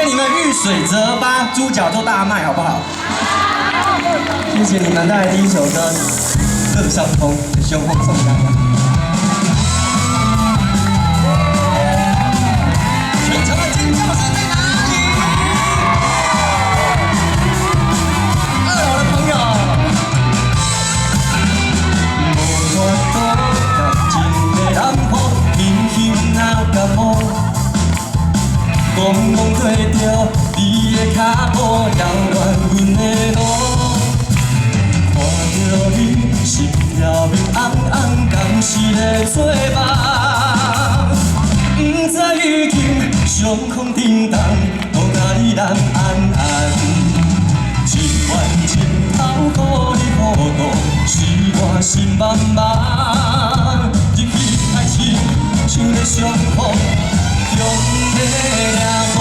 你們遇水則發，豬腳就大賣，好不好？謝謝你們帶來第一首歌《樂傷風》，雄風送給大家。全場的尖叫聲在哪裡？二樓的朋友。無法度感情的人雨，輕輕若感冒，戆戆跟著你的跤步，擾亂阮的路。看著你心裏面紅紅，敢是咧做夢？毋知已經傷空叮當，予家己人安安。一願情頭予你糊塗，使我心茫茫。日去開始，像咧傷風，強欲掠狂。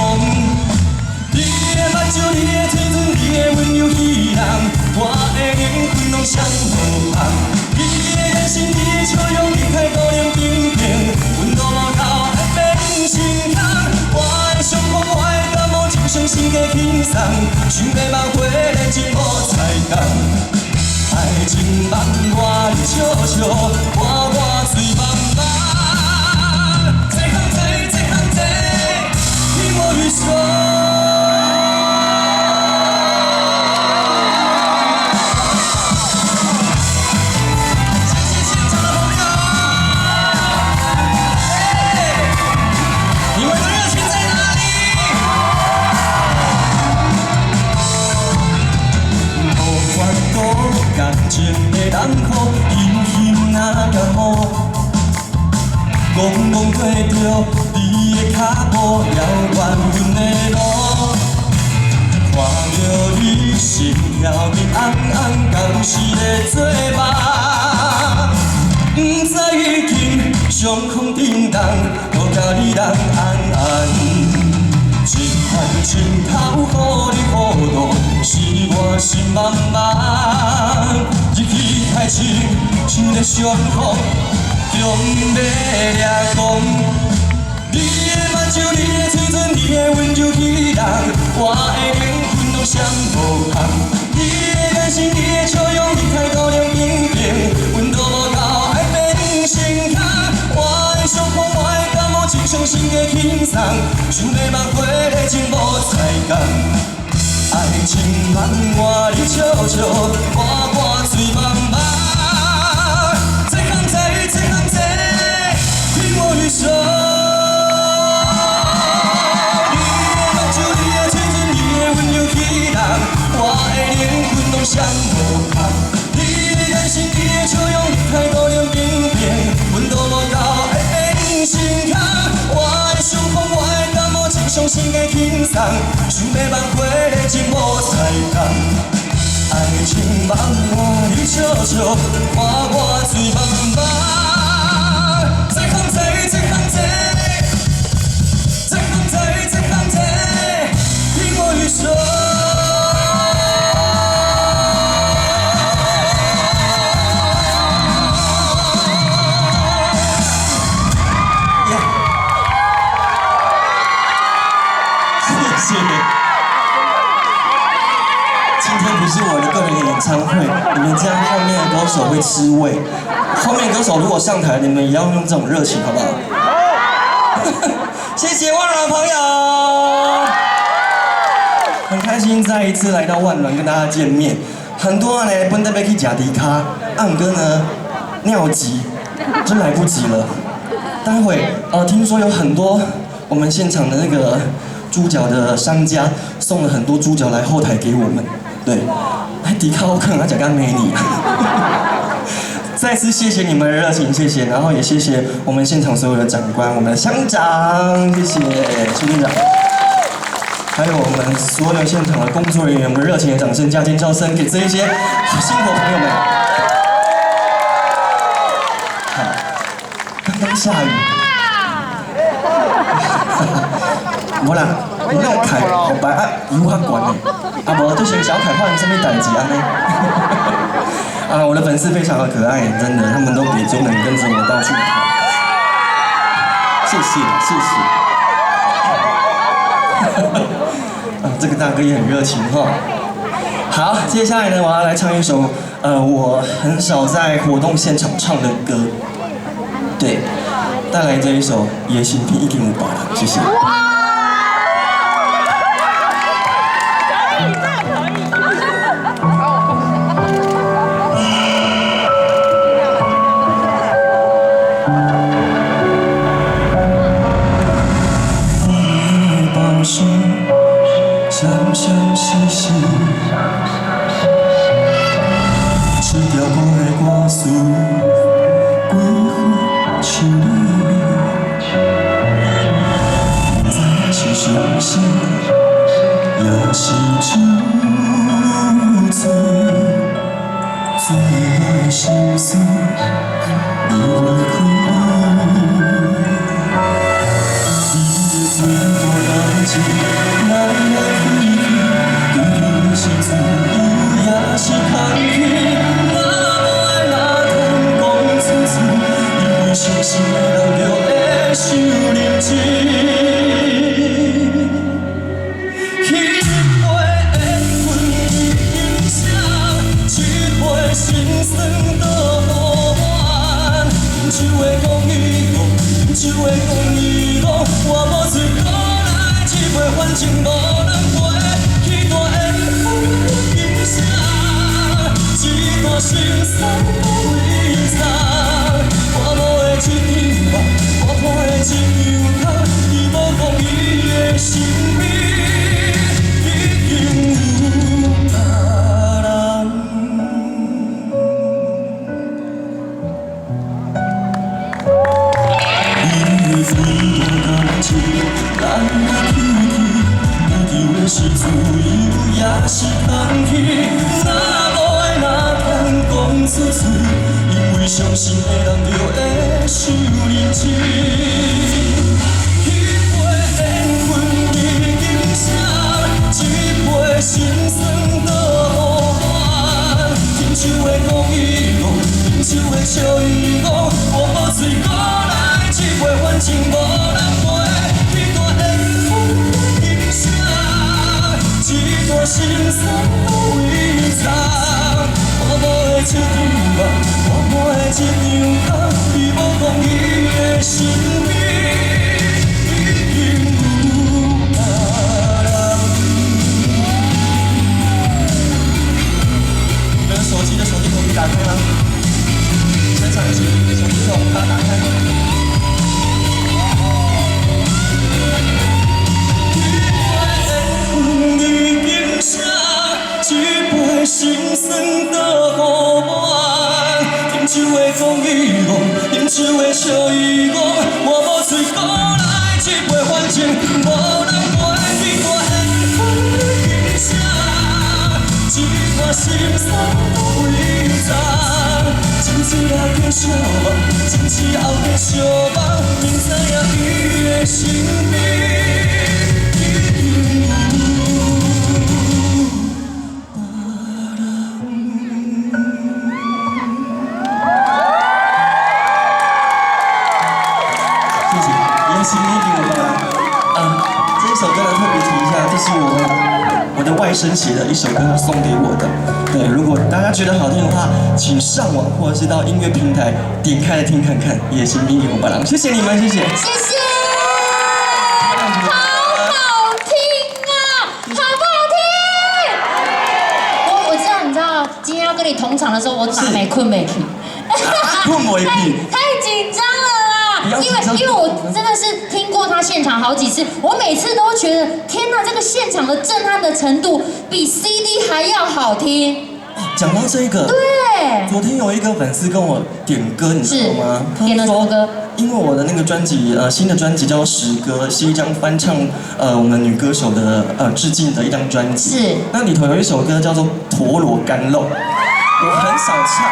你的目睭，你的嘴唇，你的溫柔彼人，我的靈魂攏雙無縫。你的眼神，你的笑容，你態度冷冰冰，溫度無夠愛變心空。我的傷風，我的感冒，就像心加輕鬆，想欲挽回的真無彩工。愛情夢我你笑笑，看我醉茫茫。再通知，再通知，聽我雨說。謝謝現場的朋友，你們的熱情在哪裡？無法度感情的人苦，輕輕若感冒，戆戆跟著你的跤步，擾亂阮的路。看著你心裏面紅紅，敢是咧做夢？毋知已經傷空叮當，予家己人安安。一番情頭予你糊塗，使我心茫茫。日去開始，像咧傷風，強欲掠狂。你的目睭，你的嘴唇，你的溫柔彼人，我的靈魂攏雙無縫。你的眼神，你的笑容，你態度冷冰冰，溫度無夠愛變心空。我的傷風，我的感冒，就像心加輕鬆，想欲挽回的真無彩工。愛情夢我你笑笑，看我醉茫茫。再通知，再通知，聽我雨說。你的目睭，你的嘴唇，你的溫柔彼人，我的靈魂攏雙無縫。你的眼神，你的笑容，你態度冷冰冰，溫度無夠愛變心空。我的傷風，我的感冒，就像心加輕鬆，想欲挽回的真無彩工。愛情夢我你笑笑，看我醉茫茫。再通知，再通知，再通知，再通知，聽我雨說。謝謝。今天不是我的個人演唱會，你們這樣後面的歌手會吃味。後面歌手如果上台，你們也要用這種熱情，好不好？謝謝萬巒朋友，很開心再一次來到萬巒跟大家見面。很多人呢，本來欲去食豬跤，啊毋過呢尿急，真來不及了。待會聽說有很多我們現場的那個豬腳的商家送了很多豬腳來後台給我們，對，來迪卡我可能要講個美女。再次謝謝你們的熱情，謝謝，然後也謝謝我們現場所有的長官，我們的鄉長，謝謝邱鎮長，還有我們所有現場的工作人員，我們熱情的掌聲加尖叫聲給這一些辛苦朋友們。好，剛剛下雨，無啦，你那凱好白啊，油較懸的，啊無就像小凱發生啥物代誌按呢？啊，我的粉絲非常的可愛，真的，他們都給中能跟着我到處跑，謝謝謝謝。這個大哥也很熱情哈。好，接下來呢，我要來唱一首我很少在活動現場唱的歌，對，帶來這一首《伊的身邊已經有別人》，謝謝。可以，這個可以。你的心，閃閃爍爍，唱著我的歌詞，規份像你，不知是傷心，抑是酒醉，醉我的心事离不开你。你的嘴巴感情来来去去，追求的是自由，抑是空虚？若无爱，哪通讲出嘴？因為傷心的人就會受認真。彼杯緣分已經寫，這杯心酸倒予滿。飲酒的講伊戇，飲酒的講伊戇，我無喙閣來這杯，反正無人陪。彼段緣分已經寫，這段心酸予伊藏。我無的這場夢，我破的這場空，伊無講伊的身邊已經有別人。你的每段感情來來去去，追求的是自由，抑是空虛？若無愛，哪通講出嘴？因為傷心的人就會受認真。彼杯緣分已經寫，這杯心酸倒予滿。飲酒的講伊戇，飲酒的笑伊戇，我無喙閣來這杯，反正無人陪。彼段緣分已經寫，這段心酸予伊藏。我無的這場夢，我無的這場空，伊無講伊的身邊已經有別人。你們手機的手電筒可以打開嗎？現場請手電筒把它打開。彼段緣分已經寫，這杯心酸倒予滿。飲酒的講伊戇，飲酒的笑伊戇，我無喙閣來這杯，反正無人陪。彼段緣分已經寫，這段心酸予伊藏。真水也叫寂寞，真痴后的寂寞，明知影伊的身邊已經有別人。謝謝，伊的身邊已經有別人。啊，這一首歌呢，特別提一下，這是我的外甥寫的一首歌，他送給我的。對，如果大家覺得好聽的話，請上網或者是到音樂平台點開來聽看看。伊的身邊已經有別人，謝謝你們，謝謝。謝謝，好好聽啊，好不好聽？我知道，你知道，今天要跟你同場的時候，我打沒睏袂去，睏袂去，太緊張了啦！因為我真的是聽過他現場好幾次，我每次都覺得天哪，這個現場的震撼的程度比 CD 還要好聽。講到這個，對，昨天有一個粉絲跟我點歌，你知道嗎？點了什麼歌？因為我的那個專輯，新的專輯叫做《時歌》，是一張翻唱我們女歌手的致敬的一張專輯。是。那裡頭有一首歌叫做《陀螺乾肉》，我很少唱，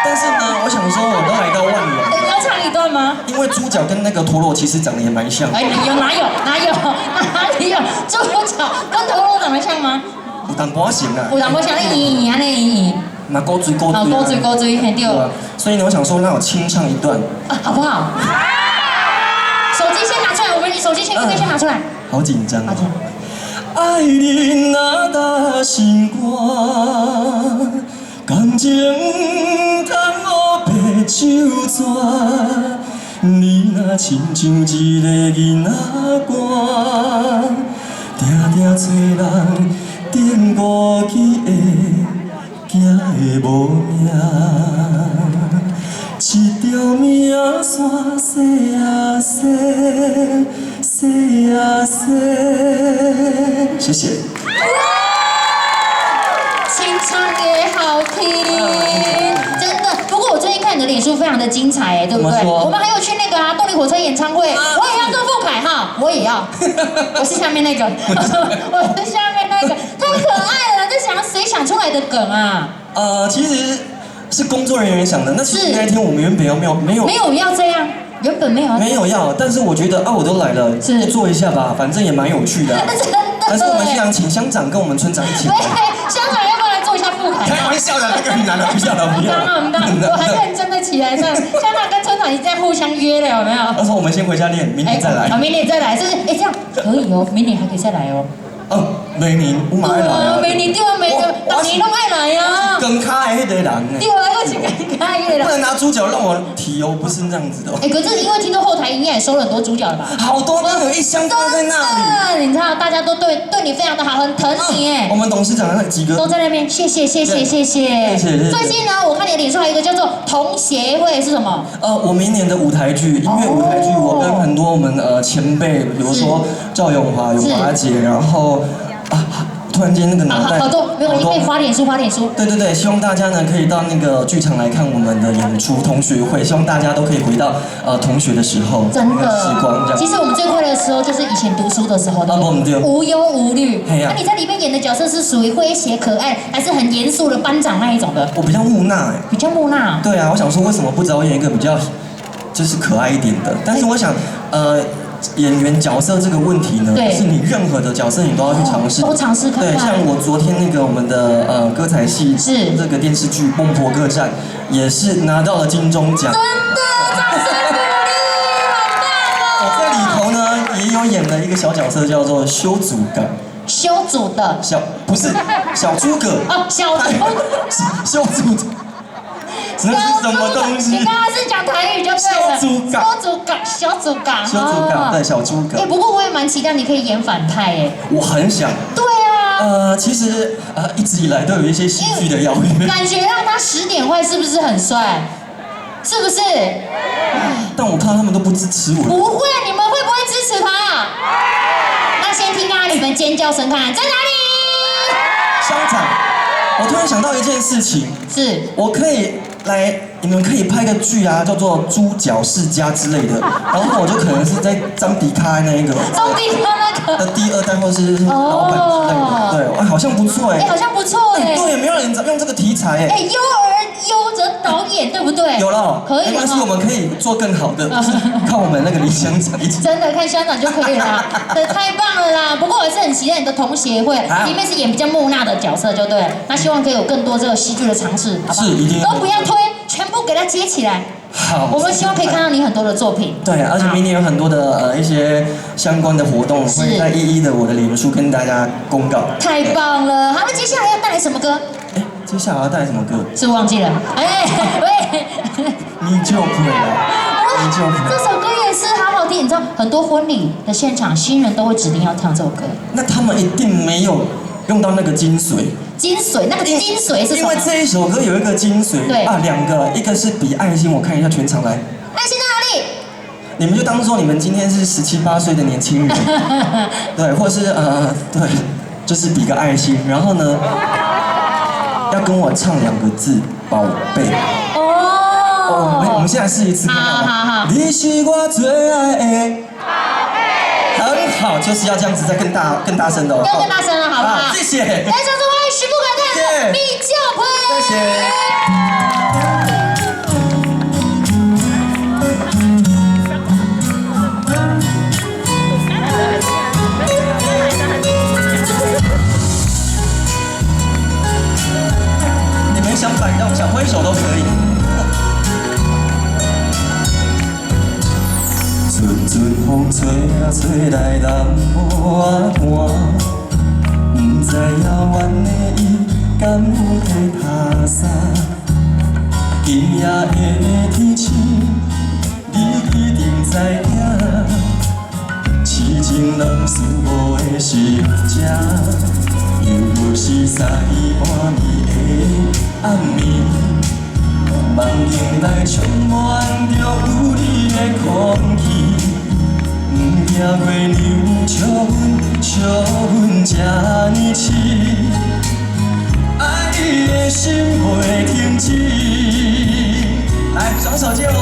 但是呢，我想說我都來到萬隆，你要唱一段嗎？因為豬腳跟那個陀螺其實長得也蠻像。哎，有哪有哪有哪裡有豬腳跟陀螺長得像嗎？有淡薄仔像啊。有淡薄仔像，你圓圓按呢圓圓。嘛古錐古錐。哦，古錐古錐，嘿對。所以呢，我想說，讓我清唱一段。啊，好不好？手機先拿出來，我們手機先可以先拿出來。好緊張。愛你若焦心肝，感情通烏白酒紙，你若親像一个囡仔肝，定定揣人典故去會驚會無命。一條命線細啊細，細啊細。謝謝。清唱也好聽，真的。不過我最近看你的臉書非常的精彩，哎，對不對？怎麼說？我們還有去那個啊動力火車演唱會，我也要做傅凱哈，我也要，我是下面那個，我是下面那個，太可愛了，這想誰想出來的梗啊？其實是工作人員想的。那其實是那一天我們原本要沒有沒有沒有要這樣，原本沒有要這樣，沒有要，但是我覺得啊，我都來了，是就做一下吧，反正也蠻有趣的啊。真的。但是我們現場請鄉長跟我們村長一起喂來。，鄉長要不要來做一下傅凱？開玩笑的，那個很難的，不要了，不要唔當啊唔當，我還認真的起來唱。鄉長跟村長已經在互相約了，有沒有？他說我們先回家練，明年再來好，。明年再來，就是哎這樣可以哦，明年還可以再來哦。哦，明年我嘛愛來啊。明年對啊，每個逐年攏愛來啊。更卡的彼個人呢？對啊，我是更卡的人。不能拿主角讓我提哦，不是這樣子的哦。哎，可是因為聽說後台應該也收了很多主角了吧？好多都有一箱放在那裡。你知道大家都對你非常的好，很疼你哎。我們董事長那幾個都在那邊，謝謝謝謝謝謝。謝謝謝謝。最近呢，我看你的臉書還有一個叫做同協會是什麼？我明年的舞台劇，音樂舞台劇，我跟很多我們前輩，比如說趙詠華、詠華姐，然後啊，突然間那個腦袋好多沒有，你可以發臉書，發臉書。對對對，希望大家呢可以到那個劇場來看我們的演出同學會，希望大家都可以回到同學的時候，真的時光這樣。其實我們最快樂的時候就是以前讀書的時候，啊不對，無憂無慮。那你在裡面演的角色是屬於詼諧可愛，還是很嚴肅的班長那一種的？我比較木訥哎。比較木訥。對啊，我想說為什麼不找演一個比較就是可愛一點的？但是我想，演員角色這個問題呢，是你任何的角色你都要去嘗試，都嘗試看看。對，像我昨天那個我們的歌仔戲是這個電視劇《孟婆客棧》，也是拿到了金鐘獎。真的，掌聲鼓勵，好棒哦！我在裡頭呢也有演了一個小角色，叫做修祖港。修祖的？小不是小諸葛哦，小諸修祖。那是什麼東西？你剛剛是講台語就對了。小諸葛，小諸葛，小諸葛，小諸葛，對，小諸葛。哎，不過我也蠻期待你可以演反派哎。我很想。對啊。其實一直以來都有一些戲劇的邀約。感覺讓他使點壞是不是很帥？是不是？但我怕他們都不支持我。不會，你們會不會支持他？那先聽看你們尖叫聲，看在哪裡？鄉長，我突然想到一件事情，是我可以來，你們可以拍個劇啊，叫做《豬腳世家》之類的，然後我就可能是在張迪卡那一個，張迪卡那個的第二代或是老闆之類的，對，哎，好像不錯哎，哎，好像不錯哎，對，沒有人用這個題材哎，哎，優兒優哲導演對不對？有了，可以，沒關係，我們可以做更好的，靠我們那個李鄉長一起，真的看鄉長就可以了，對，太棒了啦！不過我還是很期待你的同協會，裡面是演比較木訥的角色，就對，那希望可以有更多這個戲劇的嘗試，好不好？是，一定都不要推，全部給他接起來。好，我們希望可以看到你很多的作品。對，而且明年有很多的一些相關的活動，會在一一的我的臉書跟大家公告。太棒了！好，那接下來要帶來什麼歌？哎，接下來要帶來什麼歌？是忘記了？哎，喂，你就不會了，你就不會。這首歌也是好好聽，你知道很多婚禮的現場，新人都會指定要唱這首歌。那他們一定沒有用到那個精髓。精髓，那個精髓是什麼？因為這一首歌有一個精髓，對啊，兩個，一個是比愛心，我看一下全場來。愛心在哪裡？你們就當做你們今天是17、18歲的年輕人，對，或是對，就是比個愛心，然後呢，要跟我唱兩個字，寶貝。哦。我們現在試一次看看。好好好。你是我最愛的寶貝。很好，就是要這樣子，再更大、更大聲的哦。要更大聲了，好不好？謝謝。來，掌聲歡迎許富凱帶來的《米酒杯》。謝謝。你們想擺動、想揮手都可以。陣陣風吹啊吹來南無啊寒，是這，猶如是三更半暝的暗暝，房間內充滿著有你的空氣，毋驚月娘笑阮，笑阮這呢癡，愛你的心袂停止。來，雙手借我。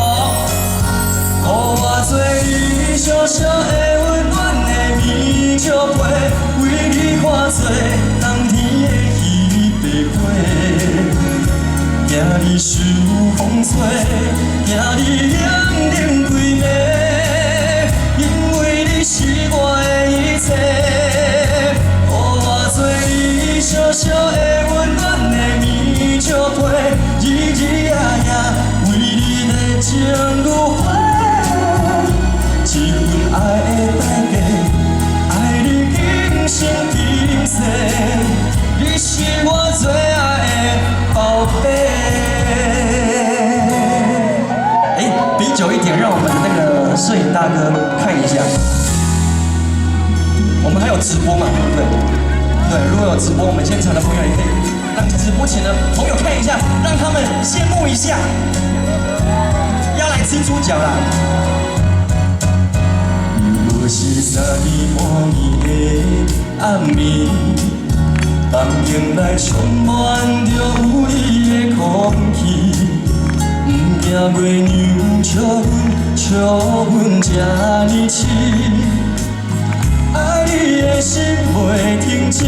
予我做你小小的溫暖的棉石被，為你看做冬天的彼白花，驚你受風吹，驚你冷冷規暝，因為你是我的一切。予我做你小小的溫暖的棉石被，日日夜夜為你的情如火。這份愛的代價，愛你今生今世，你是我最愛的寶貝。哎，比久一點，讓我們的那個攝影大哥看一下。我們還有直播嘛，對不對？對，如果有直播，我們現場的朋友也可以讓直播前的朋友看一下，讓他們羨慕一下。要來吃豬腳啦！猶如是三更半暝的暗暝，房間內充滿著有你的空氣，毋驚月娘笑阮，笑阮這呢癡，愛你的心袂停止。予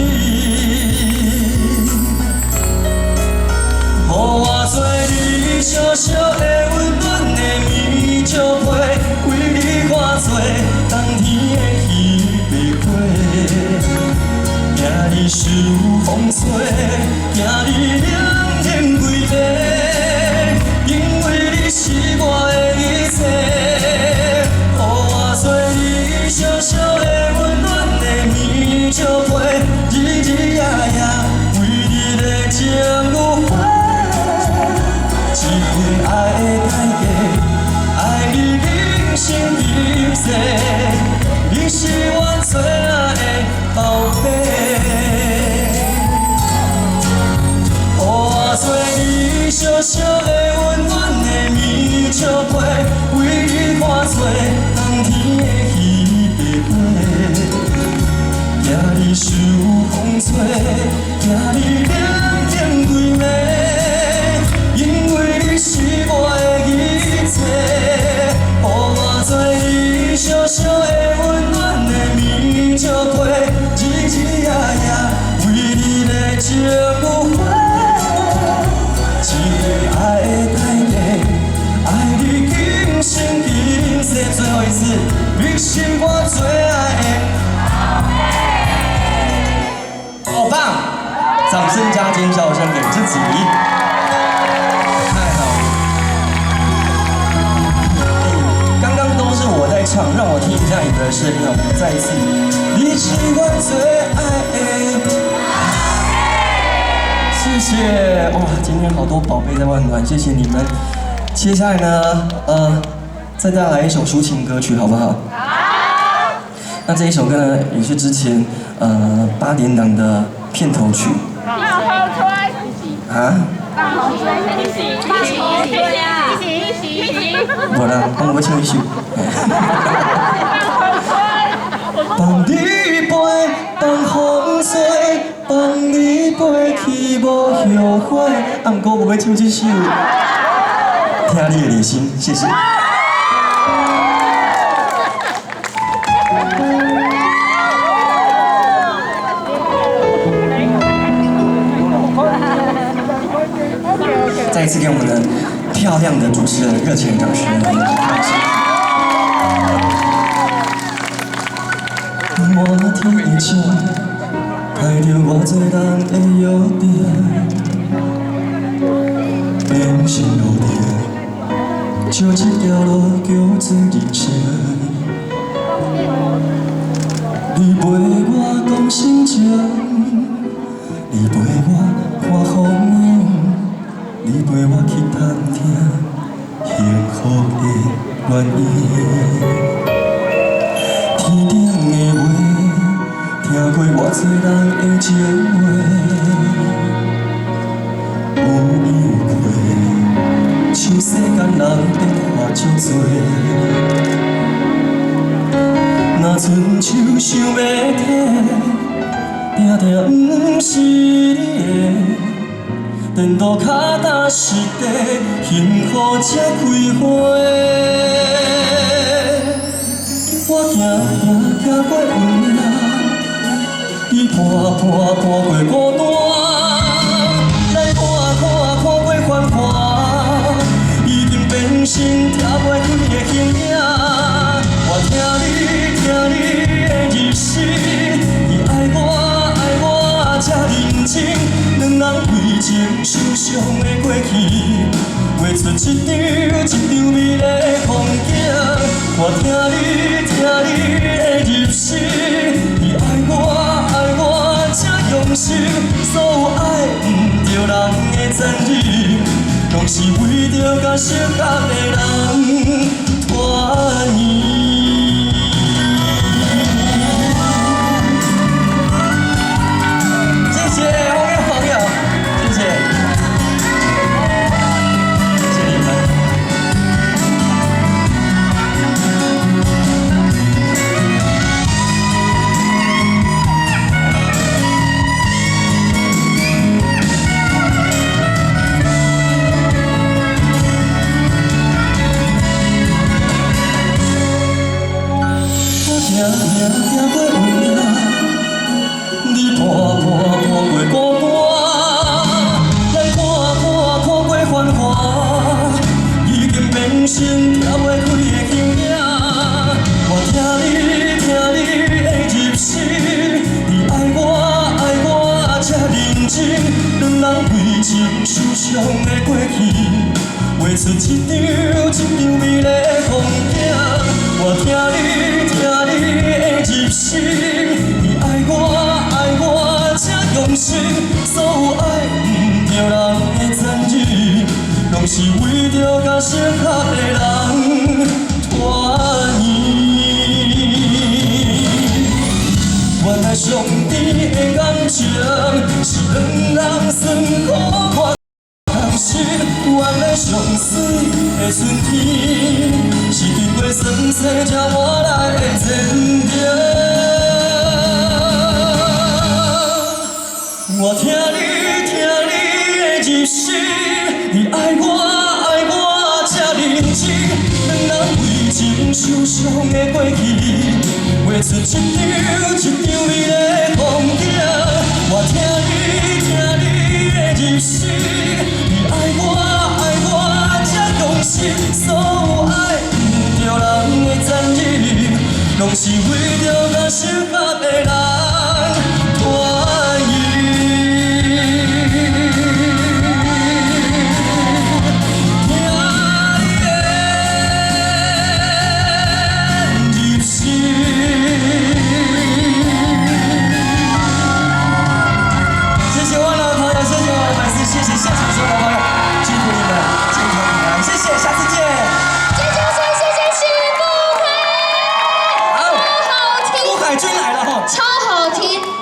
我做你小小的溫暖的棉石被，為你看做冬天的彼白花，驚你受風吹，驚你冷冷規暝，因為你是我的一切。予我做你小小的溫暖的棉石被，日日夜夜為你的情如火。這份愛的代價，愛你今生今世，你是我最愛的寶貝。予我做你小小的溫暖的棉石被，為你看做冬天的彼白花，驚你受風吹，驚你冷冷規暝，因為你是我的一切。予我做你小小的溫暖的棉石被，日日夜夜為你的情如火。這份愛的代價，愛你今生今世。最後一次，你是我最愛的。好棒！掌聲加尖叫聲給自己。太好了！哎，剛剛都是我在唱，讓我聽一下你們的聲音。我們再一次，你是我最愛的。謝謝哇！今天好多寶貝在萬暖，謝謝你們。接下來呢，再帶來一首抒情歌曲，好不好？好。那這一首歌呢，也是之前八點檔的片頭曲。放風吹。啊？放風吹，一起，一起，一起，一起，一起。無啦，我無欲唱這首。放風吹。放你飛，放風吹，放你飛去無後悔。啊，毋過我無欲唱這首。聽你的內心，謝謝。再一次給我們的漂亮的主持人熱情的掌聲。滿天的星，排著偌濟人的約定，變成路灯，笑這條路叫做人生。你陪我講心情，你陪我看風景，你陪我去探聽幸福的原因。天頂的話，聽過偌濟人的情話，有有過，像世間人在看足濟。若賰手想欲提，定定毋是你的。顛倒跤踏實地，幸福才開花。我行行行過運命，你伴伴伴過孤單，咱看看看過繁華，已經變成拆袂開的形影。我聽你聽你的入詩，你愛我愛我這認真，兩人為情受傷的過去，畫出一張一張美麗的風景。我聽你聽你的入詩，你愛我愛我這用心，所有愛毋著人的殘忍，攏是為著佮適合的人團圓。謝謝我的朋友，謝謝，謝謝你們。我行行行過運命，你伴伴伴過孤單，咱看看看過繁華，已經變成拆袂開的形影。我聽你聽你的入詩，你愛我愛我這認真，兩人為情受傷的過去，畫出一張一張美麗的風景。我聽你聽你的入詩，你愛我愛我這用心，所有愛毋著人的殘忍，攏是為著佮適合的人團圓。原來上甜的感情是兩人酸苦看同心，原來上媠的春天是經過霜雪才換來的前程。我聽你聽你的入詩，你愛我愛我這認真，兩人為情受傷的過去，畫出一張一張美麗。